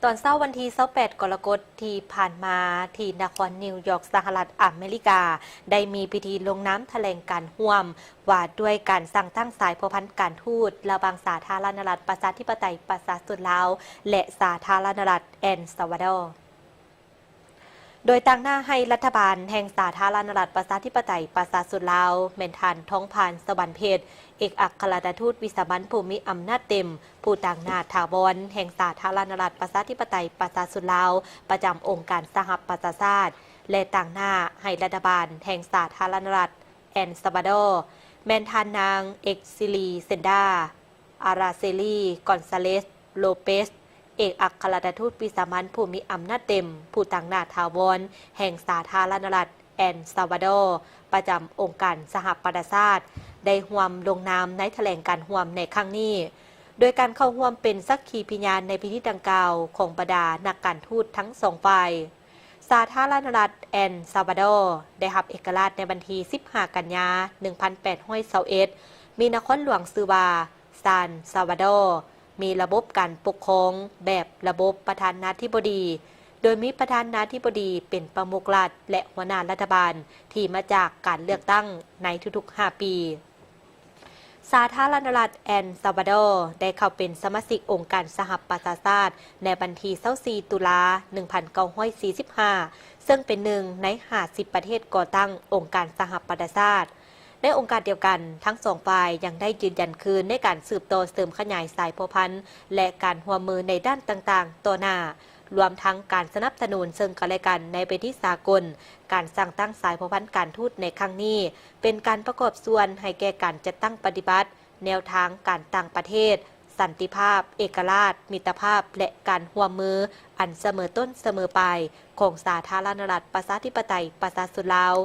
ຕອນເຊົ້າວັນທີຊາວແປດ ກໍລະກົດທີ່ຜ່ານມາ, ທີ່ນະຄອນນິວຢອກ ສະຫະລັດອາເມລິກາ, ໄດ້ມີພິທີລົງນາມຖະແຫຼງການຮ່ວມວ່າດ້ວຍການສ້າງຕັ້ງສາຍພົວພັນການທູດລະຫວ່າງສາທາລະນະລັດປະຊາທິປະໄຕປະຊາຊົນລາວ ແລະ ສາທາລະນະລັດແອນຊາວາດໍ. ໂດຍຕາງໜ້າໃຫ້ລັດຖະບານແຫ່ງສາທາລະນະລັດປະຊາທິປະໄຕປະຊາຊົນລາວ ແມ່ນທ່ານ ທອງພານ ສະຫວັນເພັດ, ເອກອັກຄະລັດຖະທູດວິສາມັນຜູ້ມີອຳນາດເຕັມ, ຜູ້ຕາງໜ້າຖາວອນແຫ່ງສາທາລະນະລັດປະຊາທິປະໄຕປະຊາຊົນລາວ ປະຈຳອົງການສະຫະປະຊາຊາດ ແລະ ຕາງໜ້າໃຫ້ລັດຖະບານແຫ່ງສາທາລະນະລັດແອນຊາວາດໍ, ແມ່ນທ່ານນາງ ເອກຊີລີ ເຊນດາ ອາຣາເຊລີ ກອນຊາເລສ ໂລເປສ, ເອກອັກຄະລັດຖະທູດວິສາມັນຜູ້ມີອຳນາດເຕັມ, ຜູ້ຕາງໜ້າຖາວອນແຫ່ງສາທາລະນະລັດແອນຊາວາດໍ ປະຈຳອົງການສະຫະປະຊາຊາດ ໄດ້ຮ່ວມລົງນາມໃນຖະແຫຼງການຮ່ວມໃນຄັ້ງນີ້, ໂດຍການເຂົ້າຮ່ວມເປັນສັກຂີພິຍານໃນພິທີດັ່ງກ່າວຂອງບັນດານັກການທູດທັງສອງຝ່າຍ. ສາທາລະນະລັດແອນຊາວາດໍ ໄດ້ຮັບເອກະລາດໃນວັນທີສິບຫ້າ ກັນຍາ ໜຶ່ງພັນແປດຮ້ອຍຊາວເອັດ, ມີນະຄອນຫຼວງຊື່ວ່າ ຊານຊາວາດໍ, ມີລະບົບການປົກຄອງແບບລະບົບປະທານາທິບໍດີ, ໂດຍມີປະທານາທິບໍດີເປັນປະມຸກລັດ ແລະ ຫົວໜ້າລັດຖະບານທີ່ມາຈາກການເລືອກຕັ້ງໃນທຸກໆຫ້າປີ. ສາທາລະນະລັດແອນຊາວາດໍ ໄດ້ເຂົ້າເປັນສະມາຊິກອົງການສະຫະປະຊາຊາດໃນວັນທີຊາວສີ່ ຕຸລາ ໜຶ່ງພັນເກົ້າຮ້ອຍສີ່ສິບຫ້າ ເຊິ່ງເປັນໜຶ່ງໃນຫ້າສິບປະເທດກໍ່ຕັ້ງອົງການສະຫະປະຊາຊາດ. ໃນໂອກາດດຽວກັນ, ທັງສອງຝ່າຍຍັງໄດ້ຢືນຢັນຄືນໃນການສືບຕໍ່ເສີມຂະຫຍາຍສາຍພົວພັນ ແລະ ການຮ່ວມມືໃນດ້ານຕ່າງໆຕໍ່ໜ້າ, ລວມທັງການສະໜັບສະໜູນເຊິ່ງກັນ ແລະ ກັນໃນເວທີສາກົນ. ການສ້າງຕັ້ງສາຍພົວພັນການທູດໃນຄັ້ງນີ້ ເປັນການປະກອບສ່ວນໃຫ້ແກ່ການຈັດຕັ້ງປະຕິບັດແນວທາງການຕ່າງປະເທດ, ສັນຕິພາບ, ເອກະລາດ, ມິດຕະພາບ ແລະ ການຮ່ວມມືອັນສະເໝີຕົ້ນສະເໝີປາຍຂອງສາທາລະນະລັດປະຊາທິປະໄຕປະຊາຊົນລາວ,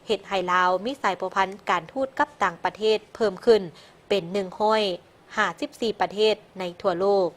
ເຮັດໃຫ້ລາວມີສາຍພົວພັນການທູດກັບຕ່າງປະເທດເພີ່ມຂຶ້ນເປັນໜຶ່ງຮ້ອຍຫ້າສິບສີ່ປະເທດໃນທົ່ວໂລກ.